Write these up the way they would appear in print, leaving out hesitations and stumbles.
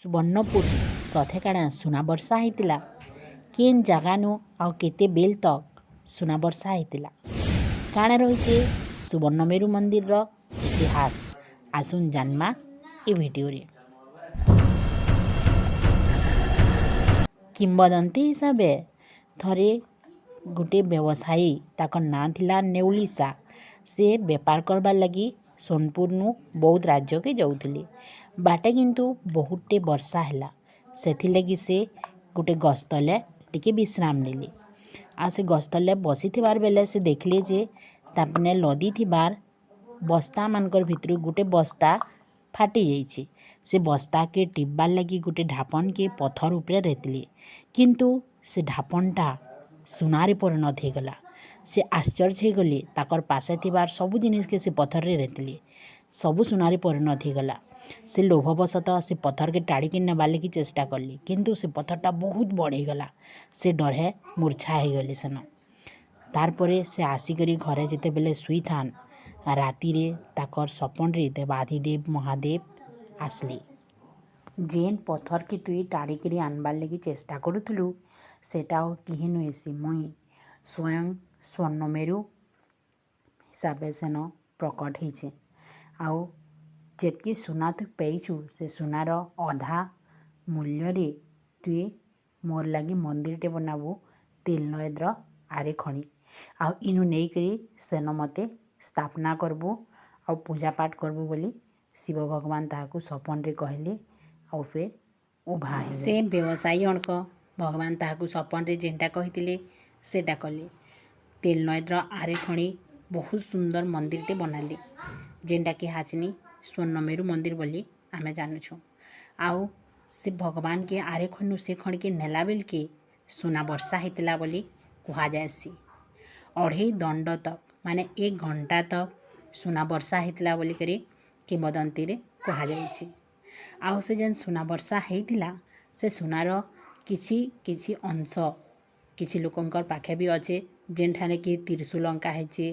ସୁବର୍ଣ୍ଣପୁର ସଥେ କାଣା ସୁନା ବର୍ଷା ହେଇଥିଲା? କେନ୍ ଜାଗାନୁ ଆଉ କେତେ ବେଲ୍ ତକ୍ ସୁନା ବର୍ଷା ହେଇଥିଲା? କାଣା ରହିଛେ ସୁବର୍ଣ୍ଣମେରୁ ମନ୍ଦିରର ଇତିହାସ? ଆସୁନ୍ ଜାନ୍ମା ଏ ଭିଡ଼ିଓରେ। କିମ୍ବଦନ୍ତୀ ହିସାବେ ଥରେ ଗୋଟେ ବ୍ୟବସାୟୀ, ତାକର୍ ନାଁ ଥିଲା ନେଉଲିସା, ସେ ବେପାର କରବାର୍ ଲାଗି ସୋନପୁରନୁ ବୌଦ୍ଧ ରାଜ୍ୟକେ ଯାଉଥିଲେ। ବାଟେ କିନ୍ତୁ ବହୁତଟେ ବର୍ଷା ହେଲା, ସେଥିର୍ଲାଗି ସେ ଗୋଟେ ଗଛ ତଲେ ଟିକେ ବିଶ୍ରାମ ନେଲେ। ଆଉ ସେ ଗଛ ତଲେ ବସିଥିବାର୍ ବେଲେ ସେ ଦେଖିଲେ ଯେ ତାମାନେ ଲଦି ଥିବାର୍ ବସ୍ତା ମାନଙ୍କର ଭିତରୁ ଗୋଟେ ବସ୍ତା ଫାଟି ଯାଇଛି। ସେ ବସ୍ତାକେ ଟିପବାର୍ ଲାଗି ଗୋଟେ ଢାପନ୍କେ ପଥର ଉପରେ ରେତିଲେ, କିନ୍ତୁ ସେ ଢାପନ୍ଟା ସୁନାରେ ପରିଣତ ହେଇଗଲା। ସେ ଆଶ୍ଚର୍ଯ୍ୟ ହେଇଗଲେ। ତାକର୍ ପାଶେ ଥିବାର୍ ସବୁ ଜିନିଷ୍କେ ସେ ପଥରରେ ରେତିଲେ, ସବୁ ସୁନାରେ ପରିଣତ ହେଇଗଲା। ସେ ଲୋଭବଶତଃ ସେ ପଥରକେ ଟାଣିକି ନେବାର୍ ଲାଗି ଚେଷ୍ଟା କଲେ, କିନ୍ତୁ ସେ ପଥରଟା ବହୁତ ବଡ଼ ହେଇଗଲା। ସେ ଡରେ ମୂର୍ଚ୍ଛା ହେଇଗଲେ ସେନ। ତାର୍ ପରେ ସେ ଆସିକରି ଘରେ ଯେତେବେଲେ ଶୁଇଥାନ୍, ରାତିରେ ତାକର୍ ସପନରେ ଦେବାଧିଦେବ ମହାଦେବ ଆସିଲେ। ଯେନ୍ ପଥରକେ ତୁଇ ଟାଣିକିରି ଆନବାର୍ ଲାଗି ଚେଷ୍ଟା କରୁଥିଲୁ, ସେଟା ଆଉ କେହି ନୁହେଁସି, ମୁଇଁ ସ୍ୱୟଂ ସ୍ୱର୍ଣ୍ଣମେରୁ ହିସାବେ ସେନ ପ୍ରକଟ ହେଇଛେ। ଆଉ ଯେତ୍କି ସୁନା ତୁଇ ପାଇଛୁ, ସେ ସୁନାର ଅଧା ମୂଲ୍ୟରେ ତୁଇ ମୋର୍ ଲାଗି ମନ୍ଦିରଟେ ବନାବୁ ତେଲ ନଦୀର ଆରେ ଖଣି, ଆଉ ଇନୁ ନେଇକରି ସେନ ମତେ ସ୍ଥାପନା କରବୁ ଆଉ ପୂଜା ପାଠ କରବୁ ବୋଲି ଶିବ ଭଗବାନ ତାହାକୁ ସପନରେ କହିଲେ। ଆଉ ଫେର୍ ଉଭା ସେ ବ୍ୟବସାୟୀ ଜଣକ ଭଗବାନ ତାହାକୁ ସପନରେ ଯେନ୍ଟା କହିଥିଲେ ସେଟା କଲେ। ତେଲ ନଦୀର ଆରେ ଖଣି ବହୁତ ସୁନ୍ଦର ମନ୍ଦିରଟେ ବନାଲେ, ଯେନ୍ଟାକି ହାଚିନି ସ୍ୱର୍ଣ୍ଣମେରୁ ମନ୍ଦିର ବୋଲି ଆମେ ଜାନୁଛୁଁ। ଆଉ ସେ ଭଗବାନକେ ଆରେ ଖଣିନୁ ସେ ଖଣିକେ ନେଲା ବେଲ୍କେ ସୁନା ବର୍ଷା ହେଇଥିଲା ବୋଲି କୁହାଯାଏସି। 2.5 ଦଣ୍ଡ ତକ୍, ମାନେ 1 ଘଣ୍ଟା ତକ୍ ସୁନା ବର୍ଷା ହେଇଥିଲା ବୋଲିକରି କିମ୍ବଦନ୍ତୀରେ କୁହାଯାଇଛି। ଆଉ ସେ ଯେନ୍ ସୁନା ବର୍ଷା ହେଇଥିଲା, ସେ ସୁନାର କିଛି କିଛି ଅଂଶ କିଛି ଲୋକଙ୍କର ପାଖେ ବି ଅଛେ, ଯେନ୍ଠାନେ କି ତ୍ରିଶୂଳ ଅଙ୍କା ହେଇଛେ,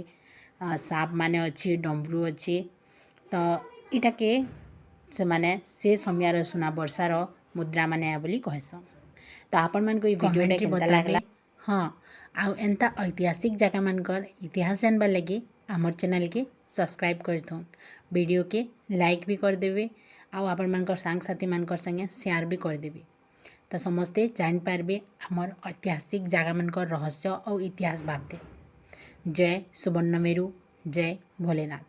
ସାପ୍ ମାନେ ଅଛି, ଡମ୍ବରୁ ଅଛି। ତ ଇଟାକେ ସେମାନେ ସେ ସମୟର ସୁନା ବର୍ଷାର ମୁଦ୍ରା ମାନେ ବୋଲି କହେସନ୍। ତ ଆପଣମାନଙ୍କୁ ଏଇ ଭିଡ଼ିଓଟା କମେଣ୍ଟରେ କେନ୍ତା ବତାବେ। ଲାଗଲା? ହଁ, ଆଉ ଏନ୍ତା ଐତିହାସିକ ଜାଗାମାନଙ୍କର ଇତିହାସ ଜାନବାର୍ ଲାଗି ଆମର୍ ଚ୍ୟାନେଲ୍କେ ସବସ୍କ୍ରାଇବ୍ କରିଥଉନ୍, ଭିଡ଼ିଓକେ ଲାଇକ୍ ବି କରିଦେବେ ଆଉ ଆପଣମାନଙ୍କର ସାଙ୍ଗସାଥିମାନଙ୍କର ସାଙ୍ଗେ ସେୟାର ବି କରିଦେବେ। ତ ସମସ୍ତେ ଜାଣିପାରିବେ ଆମର୍ ଐତିହାସିକ ଜାଗାମାନଙ୍କର ରହସ୍ୟ ଆଉ ଇତିହାସ ବାବଦେ। ଜୟ ସୁବର୍ଣ୍ଣମେରୁ, ଜୟ ଭୋଲେନାଥ।